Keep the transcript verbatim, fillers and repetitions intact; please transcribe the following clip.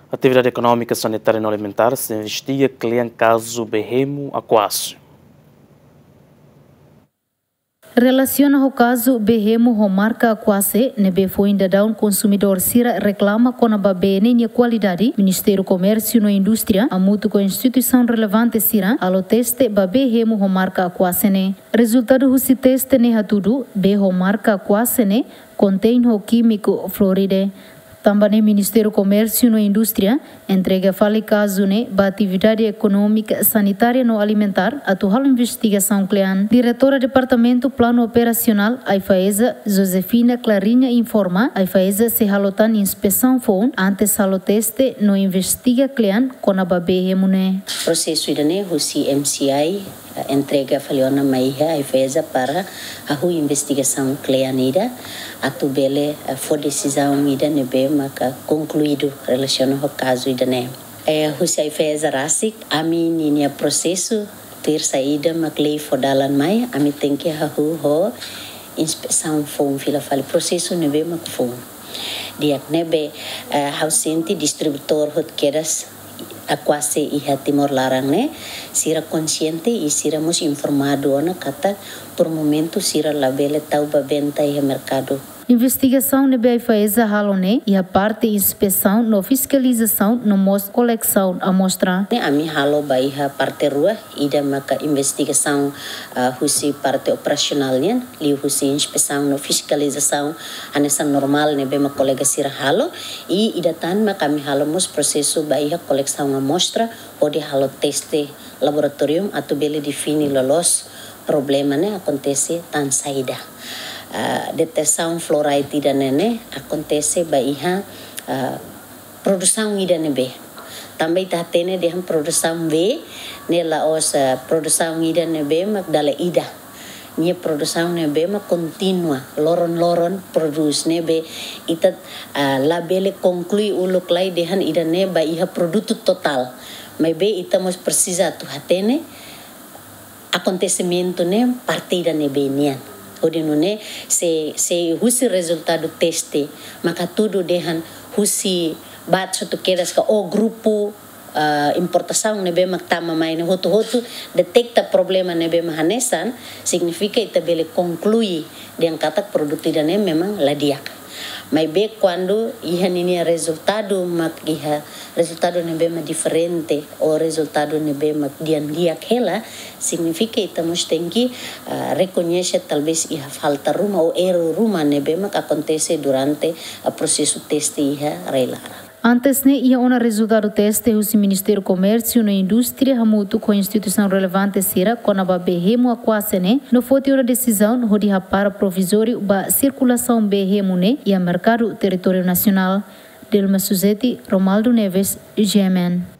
Atividade Ekonómika, Sanitária no Alimentár sei investiga kle'an kazu bee hemu Aquase. Relasiona ho kazu bee hemu ho marka Aquase ne'ebé foin daudaun konsumidór sira reklama kona-ba bee ne'e nia kualidade, Ministériu Komérsiu no Indústria hamutuk ho instituisaun relevante sira halo teste ba bee hemu ho marka Aquase ne'e. Rezultadu husi teste ne'e hatudu bee ho marka Aquase ne'e kontein ho kímiku fluoride. Tanba ne'e Ministériu Komérsiu no Indústria entrega fali kazu ne'e ba Atividade Ekonómika, Sanitária no Alimentár atu halo investigasaun kle'an. Diretora Departamentu Planu Operasionál AIFAESA, Josefina Clarinha, informa AIFAESA sei halo tan inspesaun foun antes halo teste no investiga kle'an kona-ba bee hemu ne'e. Prosesu ida-ne'e husi M C I entrega fali ona mai iha AIFAESA para hahú investigasaun kle'an ida atu bele, eh, fó desizaun ida ne'ebé maka konkluídu relasiona ho kazu ida-ne'e. Eh, husi AIFAESA rasik, ami ninia prosesu tuir saida mak lei fó dalan mai, ami tenke hahú ho inspesaun foun fila fali prosesu ne'ebé mak foun. Di'ak, ne'ebé, eh, ha'u sente distribuidór hotu kedas Aquase iha Timor laran ne'e, sira konxiente i sira mós informadu ona katak por momentu sira labele tau ba venta iha merkadu. Investigasaun ne'ebé AIFAESA halo ne'e iha parte inspesaun no fiskalizasaun no mós kolesaun amostra. Ne'e ami halo ba iha parte rua, ida maka investigasaun, ah, husi parte operasionál nian, liuhusi inspesaun no fiskalizasaun hanesan normál ne'ebé mak kolega sira halo, i ida tan mak ami halo mós prosesu ba iha kolesaun amostra hodi halo teste laboratóriu atu bele define loloos problema ne'e akontese tan saida. Ah, detesaun fluoride ida-ne'e ne'e akontese ba iha, ah, produsaun ida ne'ebé. Tanba ita hatene dehan produsaun bee ne'e la'ós, eh, produsaun ida ne'ebé mak dala ida. Nia produsaun ne'ebé mak kontínua, loron-loron prodús ne'ebé ita, ah, labele konklui uluk lai dehan ida-ne'e ba iha produtu totál. Maibé ita mós presiza atu hatene akontesimentu ne'e parte ida ne'ebé nian. Hodi nune'e se, se husi rezultadu teste maka hatudu dehan husi baat hotu kedas ka ou grupu, eh, importasaun ne'ebé mak tama mai ne'e hotu-hotu deteta problema ne'ebé mak hanesan, signifika ita bele konklui dehan katak produtu ida-ne'e memang la di'ak. Maibé kuandu iha ninia rezultadu mak iha rezultadu ne'ebé mak diferente ou rezultadu ne'ebé mak di'ak hela, signifika ita mós tenke, ah, rekoñese talvés iha falta ruma ou erru ruma ne'ebé mak akontese durante, ah, prosesu teste iha rai laran. Antes ne'e iha ona rezultadu teste husi Ministériu Komérsiu no Indústria hamutuk ho instituisaun relevante sira kona-ba bee hemu Aquase ne'e no foti ona desizaun hodi hapara provizóriu ba sirkulasaun bee hemu ne'e iha merkadu territóriu nasionál. Delma Suzeti, Romaldo Neves, G M N.